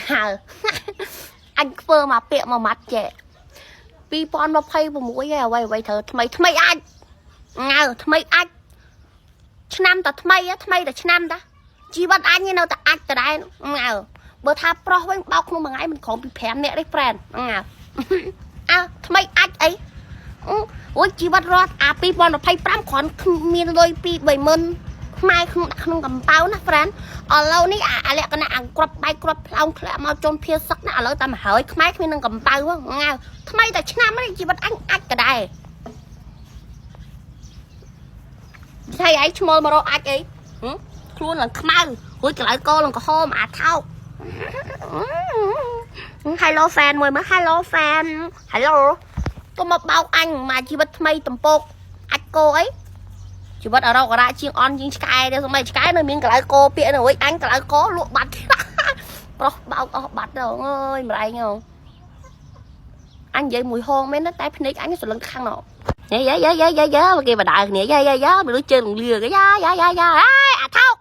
ហើអញធ្វើមកពាក្យមួយម៉ាត់ចេះ2026ហើយអ្វីអ្វីត្រូវថ្មីថ្មីអាចងើថ្មីអាចឆ្នាំតថ្មីថ្មីតឆ្នាំតាជីវិតអញនៅតែអាចដដែលងើបើថាប្រុសវិញបោកក្នុងមួយថ្ងៃមិនក្រោមពី5នាក់ទេ friend ងើអើថ្មីអាចអីអូយជីវិតរត់អា2025គ្រាន់គ្មានលុយ2 30000ខ្មែរក្នុងដាក់ក្នុងកំប៉ៅណា friend ឥឡូវនេះអាលក្ខណៈអាក្របបែកក្របផ្លោងធ្លាក់មកជន់ភាសឹកណាឥឡូវតែមកហើយខ្មែរគ្មាននឹងកំប៉ៅងើថ្មីតែឆ្នាំនេះជីវិតអញអាចក៏ដែរថៃឯងឈ្មោលមករកអាចអីខ្លួនឡើងខ្មៅរួចកន្លៅកឡើងក្រហមអាថោក Hello fan មួយមើល Hello fan Hello កុំមកបោកអញមកជីវិតថ្មីតំពកអាចគោអីជីវិតអរោគអរៈជាងអន់ជាងឆ្កែទេសម័យឆ្កែនៅមានកន្លៅគោពាក្យនៅរួចអញកន្លៅគោលក់បាត់ ប្រុសបោកអស់បាត់ទៅអើយម្ល៉េងអញនិយាយមួយហងមែនណាតែភ្នែកអញសលឹងខាងណោយ៉ាយ៉ាយ៉ាយ៉ាយ៉ាយ៉ាគេបដើគ្នាយ៉ាយ៉ាយ៉ាមនុស្សជើងលឿយ៉ាយ៉ាយ៉ាយ៉ាអេអាថោក